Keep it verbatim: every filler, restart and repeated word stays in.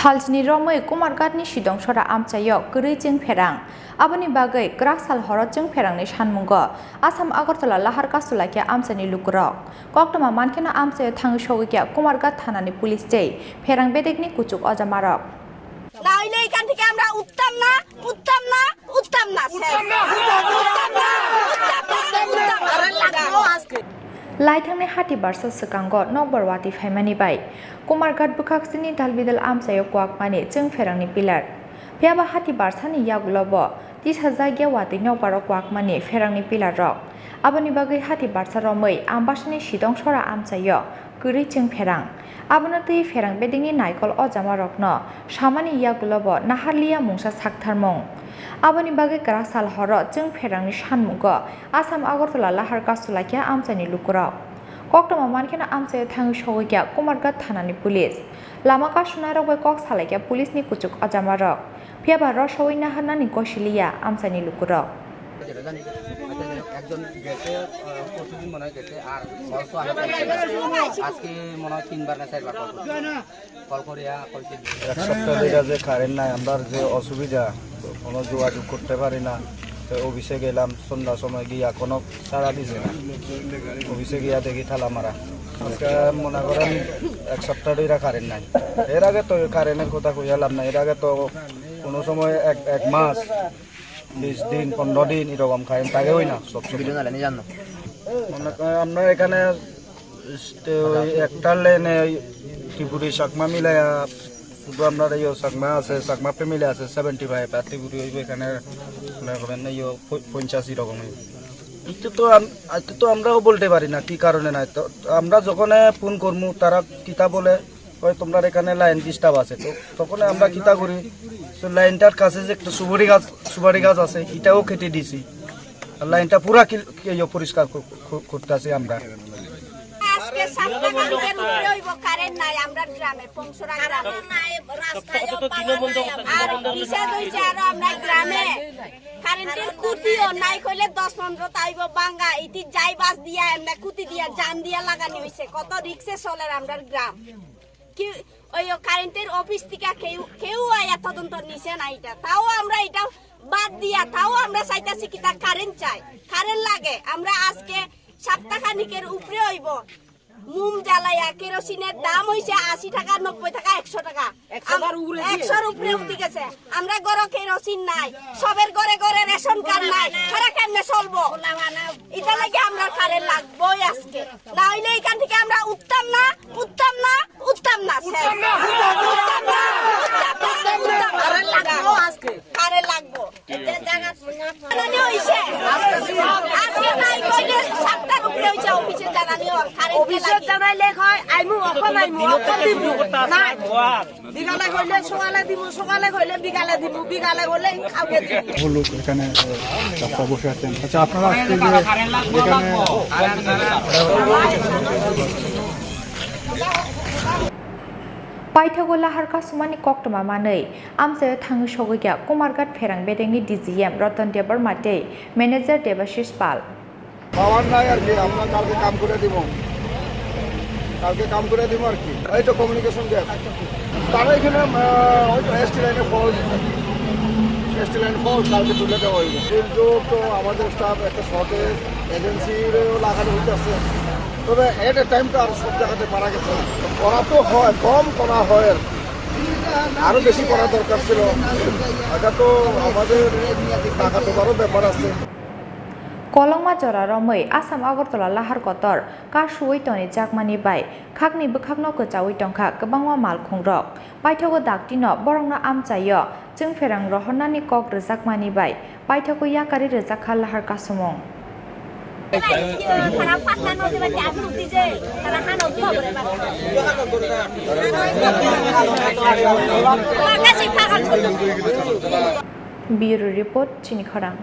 Salchini romwi Kumarghatni Sidongsora amchaio kwrwi chwng pherang. Aboni bagwi kwrak sal horo chwng pherangni sanmungo Assam Agartala lahar kasu laikha amchaini lukurok. Koktwma mankheno amchaio thangwi sogwikha Kumarghat thanani police tei pherang bedekni kuchuk ojamarok. না হইলে এখান থেকে আমরা উঠতাম না, উঠতাম না, উঠতাম না, স্যার। উঠতাম না, উঠতাম না, উঠতাম না, উঠতাম না। Laithangni hati barsa swkango nokbar watwi phaimani bai Kumarghat bwkhaksini dalbidal amchaio kwakmani chwng pherangni pillar. Phiyaba hati barsani yagulobo tisajagya watwi nokbaro kwakmani pherangni pillar rok. Aboni bagwi hati barsa romwi Ambasani Sidongsora amchaio kwrwi chwng pherang. Abono twi pherang bedekni naikol ojamarokno samani yagulobo naharliya mungsa saktharmung. Aboni bagwi kwrak sal horo chwng pherangni sanmungo Assam Agartala lahar kasu laikha amchaini lukurok. Koktwma mankheno amchaio thangwi sogwikha Kumarghat thanani police. Lama kasunairok bai kok salaikha police ni kuchuk ojamarok. Phiyaba rosowi naharnani gosiliya amchaini lukurok. যেটা জানি, আচ্ছা, যাই হোক, একজন গেছে, আহ, পরশুদিন মনে হয় গেছে, আর কল তো আগে কল করছে। আজকে মনে হয় তিনবার না চারবার কল করছে। কল করিয়া কইছে এক সপ্তাহ ধরে যে কারেন্ট নাই, আমরা যে অসুবিধা, কোনো যোগাযোগ করতে পারি না। তো অফিসে গেলাম, সন্ধ্যার সময় গিয়া কোনো সাড়া দিছে না। অফিসে গিয়া দেখি তালা মারা। আজকে মনে করেন এক সপ্তাহ ধরে কারেন্ট নাই। এর আগে তো কারেন্টের কথা কইয়া লাভ নাই, এর আগে তো কোনো সময় এক, এক মাস, বিশ দিন, পনেরো দিন এরকম কারেন্ট থাকে, ওই না সব সময়। মনে করেন আপনার এখানে তো ওই একটা লাইনে ওই ত্রিপুরি চাকমা মিলাইয়া শুধু আপনার এই চাকমা আছে, চাকমা ফ্যামিলি আছে সেভেন্টি ফাইভ, আর ত্রিপুরি হইব এখানে মনে করেন এই পঞ্চাশ এরকম হইব। এটা তো আম-, এটা তো আমরাও বলতে পারি না কি কারণে নাই। তো আমরা যখন ফোন করমু, তারা কিতা বলে, "ওই তোমরা এখানে লাইন ডিস্টার্ব আছে।" তো তখন আমরা কিতা করি, তো লাইনটার কাছে যে একটা সুপারি গাছ, সুপারি গাছ আছে, এটাও কেটে দিছি। আর লাইনটা পুরা কি, কি, ইয়ে, পরিষ্কার কর-, কর-, করতেছি আমরা। আজকে সাতটা কারেন্টের উপরে হইব, কারেন্ট নাই আমরা গ্রামে, পংসরা গ্রামে। আর বিশেষ হইছে আরো আমরা গ্রামে কারেন্টের খুঁটিও নাই, কইলে দশ পনেরো তাইব বাঙ্গা, ইতি যাই বাস দিয়া, এমনি খুঁটি দিয়া, জাম দিয়া লাগানি হইছে। কত রিক্সে চলের আমরার গ্রাম। কি ওই কারেন্টের অফিস থেকে কেউ, কেউ আয়া তদন্ত নিছে না এটা। তাও আমরা এটা বাদ দিয়া, তাও আমরা চাইতাছি কিতা কারেন্ট চাই, কারেন্ট লাগে। আমরা আজকে সপ্তাহখানিকের উপরে হইব। মোম জ্বালাইয়া কেরোসিনের দাম হইছে আশি টাকা, নব্বই টাকা, একশো টাকা। একশো বার উপরে দিয়ে। একশোর উপরে উঠে গেছে। আমরা ঘরে কেরোসিন নাই, সবের ঘরে ঘরে রেশন কার্ড নাই, তারা কেমনে চলবো? এটা লাগে আমরা কারেন্ট লাগবোই আজকে, না হইলে এখান থেকে আমরা উঠতাম না, উঠতাম না, উঠতাম না, স্যার। উঠতাম না, উঠতাম না, উঠতাম না। কারেন্ট লাগবো আজকে। কারেন্ট লাগবো। জানানি হইছে। আজকে নাই কইলে সাতটার উপরে হইছে অফিসে জানানি হওয়ার। কারেন্ট অফিসে লাগে। জানাইলে কয়, "আইমু, অখন আইমু, অখন দিমু।" নাই। বিকালে কইলে সকালে দিমু, সকালে কইলে বিকালে দিমু, বিকালে বলে কালকে দিমু। হলুক এখানে, এ, চাষা বসে আছেন। আচ্ছা, আপনারা আজকে যে এখানে Paithago lahar kasumani koktwma manwi amchaio thangwi sogwikha Kumarghat pherang bedekni D G M Ratan Debbarma tei manager Debashish Pal. পাওয়ার নাই আর কি, আমরা কালকে কাম করে দিব, কালকে কাম করে দিব আর কি। এই তো কমিউনিকেশন গ্যাপ, তারা এখানে, আহ, ওই তো এসটি লাইনে ফল, এসটি লাইন ফল কালকে তুলে দেওয়া হইব। কিন্তু তো আমাদের স্টাফ একটা শর্টেজ, এজেন্সিরও লাগানো হইতেছে। তবে এট এ টাইম তো আর সব জায়গাতে পারা গেছে না। করা তো হয়, কম করা হয় আর কি। আরো বেশি করা দরকার ছিল। এটা তো আমাদের টাকা পয়সারও ব্যাপার আছে। Kolokma jora romwi Assam Agartala lahar kotor kasuwi tonijakmani bai khakni bwkhakno kwchawi tongkha kwbangma malkhungrok. Paithago daktino borokno amchaio chwngpherang rohornani kok rwjakmani bai paithago yakarwi rwjakha lahar kasumung. Bureau Report, Chini Khorang.